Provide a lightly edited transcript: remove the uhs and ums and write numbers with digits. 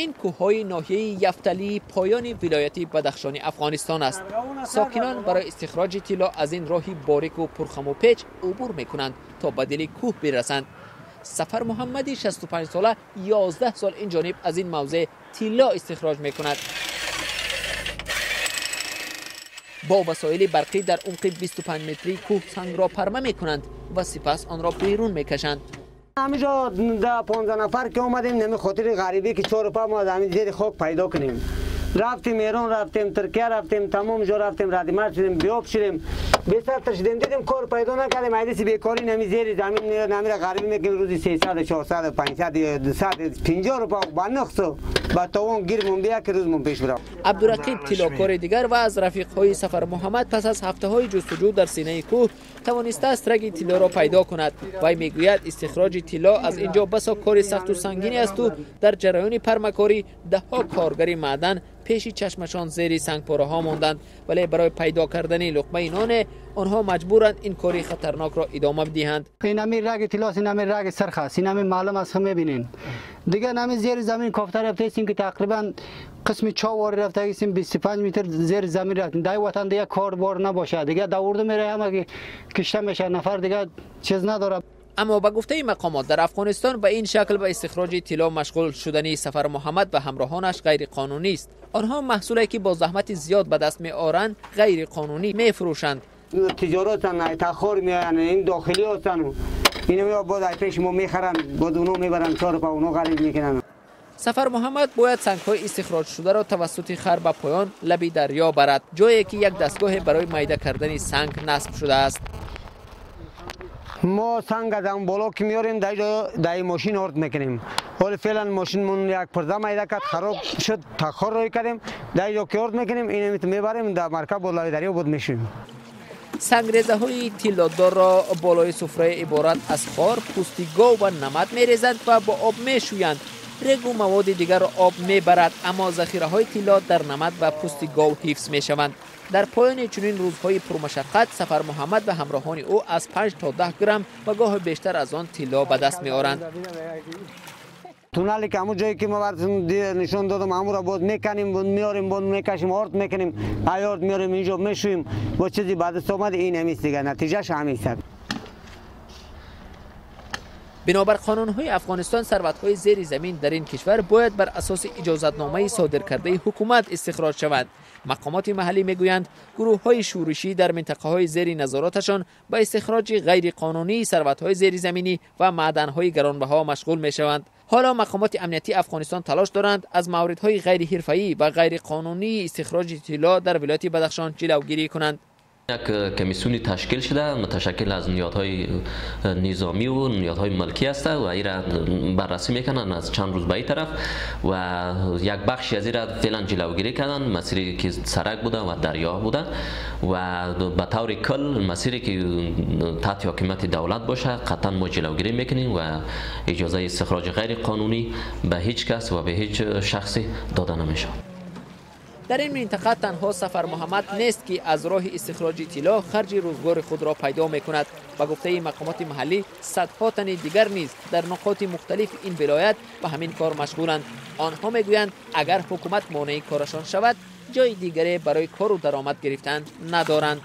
Ин кӯҳҳои ноҳияи Яфталии поёни вилояти Бадахшони Афғонистон аст. Сокинон барои истихроҷи тилло аз ин роҳи борику пурхаму печ убур мекунанд, то ба дили кӯҳ бирасанд. Сафар Муҳаммади 65 сола 11 сол ин ҷониб аз ин мавзеъ тилло истихроҷ мекунад. Бо васоили барқӣ дар умқи 25 метрии кӯҳ сангро парма мекунанд ва сипас онро берун мекашанд. ҳаминҷо 15 нафар ки омадем, нами хотири ғарибӣ ки чор па мо аз ҳамин зери хок пайдо кунем. Рафтем Эрон, рафтем Туркия, рафтем тамом ҷо рафтем, радимар шудем, биёб шудем, бесатр шудем, дидем кор пайдо накардем. Айдиси бекорӣ нами зери замин намира ғарибӣ мекунем, рӯзи 300, 400, 500, 250 рупа ба нақсу ба тавон гирмон бия ки рӯзмон пеш бирав. Абдурақиб тиллокори дигар ва аз рафиқҳои Сафар Муҳаммад пас аз ҳафтаҳои ҷустуҷӯ дар синаи кӯҳ тавонистааст раги тиллоро пайдо кунад. Вай мегӯяд, истихроҷи тилло аз ин ҷо басо кори сахту сангине асту дар ҷараёни пармакорӣ даҳҳо коргари маъдан пеши чашмашон зери сангпораҳо монданд, вале барои пайдо кардани луқмаи ноне онҳо маҷбуранд ин кори хатарнокро идома бидиҳанд. Инами раги тиллост, инами раги сирх аст, инами маълум аст, мебинен. Дигар нами зери замин кофта рафтаистем ки тақрибан қисми чор рафтагистем, 25 метр зери замин рафтем. Дар ватан дигар кор бор набошад, дигар давурда меравад, ҳама кишта мешавад, нафар дигар чиз надорад. Аммо ба гуфтаи мақомот дар Афғонистон ба ин шакл ба истихроҷи тилло машғул шудани Сафар Муҳаммад ва ҳамроҳонаш ғайриқонунӣ аст. Онҳо маҳсуле ки бо заҳмати зиёд ба даст меоранд ғайриқонунӣ мефурӯшанд. Тиҷоратан тахор меоянд, ин дохилӣ ҳастанд, ино боз ай пеш мо мехаранд, боз оно мебаранд, чор па оно ғариб мекунанд. Сафар Муҳаммад бояд сангҳои истихроҷшударо тавассути хар ба поён лаби дарё барад, ҷое ки як дастгоҳе барои майда кардани санг насб шудааст. Мо санг аз он боло ки меорем, дар мошин орд мекунем. Ҳоло феълан мошинмон як пурда майда кард, хароб шуд, тахор рӯй кардем, дар ҷо ки орд мекунем, инро мебарем дар маркаб болои дарё буд мешавем. Сангрезаҳои тиллодорро болои суфраи иборат аз хор, пӯсти гов ва намат мерезанд ва бо об мешӯянд. Регу маводи дигарро об мебарад, аммо захираҳои тилло дар намат ва пӯсти гов ҳифз мешаванд. Дар поёни чунин рӯзҳои пурмашаққат Сафар Муҳаммад ва ҳамроҳони ӯ аз 5 то 10 грамм ва гоҳе бештар аз он тилло ба даст меоранд. Туннеле ки ҳамон ҷое ки мо бартон нишон додам, ҳамонро боз меканем, боз меорем, боз мекашем, орд мекунем, ай орд меорем, инҷо мешӯем, бо чизи ба даст омад ин ҳамист дигар, натиҷааш ҳамист. Бинобар қонунҳои Афғонистон сарватҳои зери замин дар ин кишвар бояд бар асоси иҷозатномаи содиркардаи ҳукумат истихроҷ шаванд. Мақомоти маҳаллӣ мегӯянд, гурӯҳҳои шӯришӣ дар минтақаҳои зери назораташон ба истихроҷи ғайриқонунии сарватҳои зеризаминӣ ва маъданҳои гаронбаҳо машғул мешаванд. Ҳоло мақомоти амниятии Афғонистон талош доранд аз мавридҳои ғайриҳирфаӣ ва ғайриқонунии истихроҷи тилло дар вилояти Бадахшон ҷилавгирӣ кунанд. یک کمیسیونی تشکیل شده متشکل از نیادهای نظامی و نیادهای ملکی است و این را بررسی میکنن از چند روز به این طرف و یک بخشی از این را فعلا جلوگیری کردن، مسیری که سرک بوده و دریا بوده و به طور کل مسیری که تحت حاکمیت دولت باشه قطعا ما جلوگیری میکنیم و اجازه استخراج غیر قانونی به هیچ کس و به هیچ شخصی داده نمیشه. Дар ин минтақа танҳо Сафар Муҳаммад нест ки аз роҳи истихроҷи тилло харҷи рӯзгори худро пайдо мекунад. Ба гуфтаи мақомоти маҳаллӣ садҳо тани дигар низ дар нуқоти мухталифи ин вилоят ба ҳамин кор машғуланд. Онҳо мегӯянд, агар ҳукумат монеи корашон шавад, ҷои дигаре барои кору даромад гирифтан надоранд.